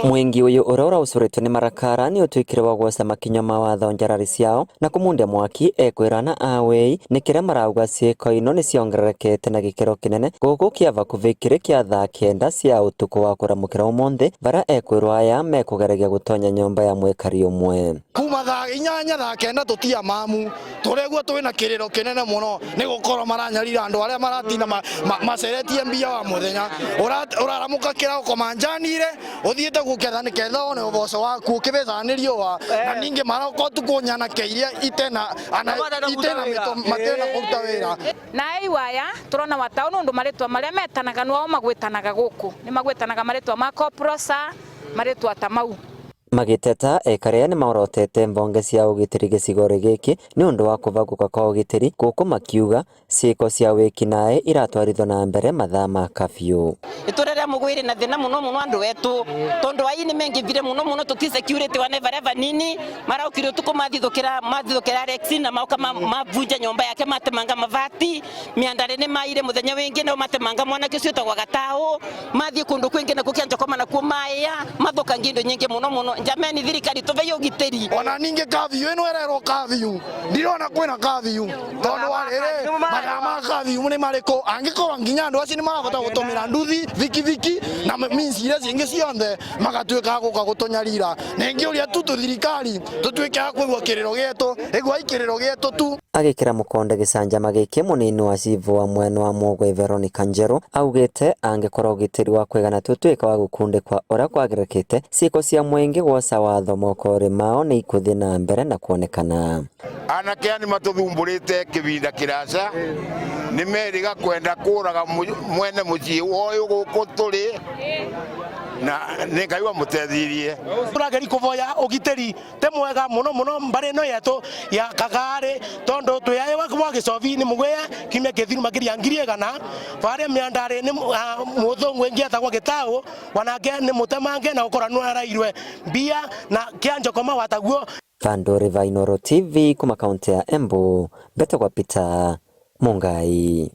Mwingi uyu uria uraucuritwe ni marakara ni utuikire wa gwoca makinya ma watho njarari ciao na kumundia mwaki ekwirana awei ni kiria marauga ciiko ino ni ciongererekete na gikiro kinene guku kia vakuvi kiri kia thaa kenda cia utuku wa kuramukira umuthi varia ekwirwo aya mekugeragia gutonya nyumba ya mwikari umwe. Kuma thaa 8 thaa 9 tutia mamu turegua twina kiriro kinene muno ni gukorwo maranyarira andu aria maratinda maceretie mbia wa muthenya uraramuka kirauko manjanire uthiite guketha niketha one uboco waku ukibethaga ni riua na ningi maroka utuku nyanake iria itena ana itena mito matena kuruta wira. Na iwaya turona watao nundu maritwa maria metanaga nwao magwitanaga guku ni magwitanaga maritwa ma koprosa maritwa ta mau. Magiteta ekari aya nimaorotete mbonge cia ugitiri gicigori giki ni undu wa kuvaguka kwa ugitiri guku makiuga ciiko cia wikinae iratwarithwo na mbere mathaa ma kafyu. Itura ria mugwiri na thina muno muno andu etu tondu ai ni mengithire muno muno tuti security wane varia vanini maraukire utuku mathithukira mathithukira Alex na mauka mavunja nyomba yake matemanga mavati miandare ni maire muthenya wingi nao matemanga mwanake ucio wetagwa Gatau mathie kundu kwingi na kukia njokoma na kuo maya mathukangia indo nyingi muno muno. Jameni, thirikari tuve ugitiri. Ona ningi kafyu ino ererwo kafyu ndirona kwina kafyu tondu wa riri mathaa ma kafyu ni mariku angikorwo nginya andu acio ni marabota gutumira nduthi vikiviki na means iria cingi cionthe magatuika guka gutunyarira ningiuria tu tu thirikari tutuike a kuigua kiriro gietu iguai kiriro gietu tu. Agikira mukonde gicanjama giki munini wa cibu wa mwena wa Mugwe Veronica Njeru augite angikorwo ugitiri wa kwigana ti utuika wa gukundikwa uria kwagirikite ciiko cia mwingi gwoca watho mokori mao ni ikuthie na mbere na kuonekana. Anake aya ni matuthumburite kivinda kiraca ni meriga kwenda kuraga mwene mucii uyu guku turi na ni Ngai wamutethirie. Turageri kuvoya ugitiri te mwega muno muno mbari ino yetu ya Kagari tondu twi wa gicobi ni mugwea kimia kithiru makiria 100,000 varia miandari ni muthungu ingi etagwo Gitau wanake ni mutemange na gukora narairwe mbia na kia njokoma wataguo. Vanduri va Inooro TV kuma kaunti ya Embu, mbete kwa Peter Mungai.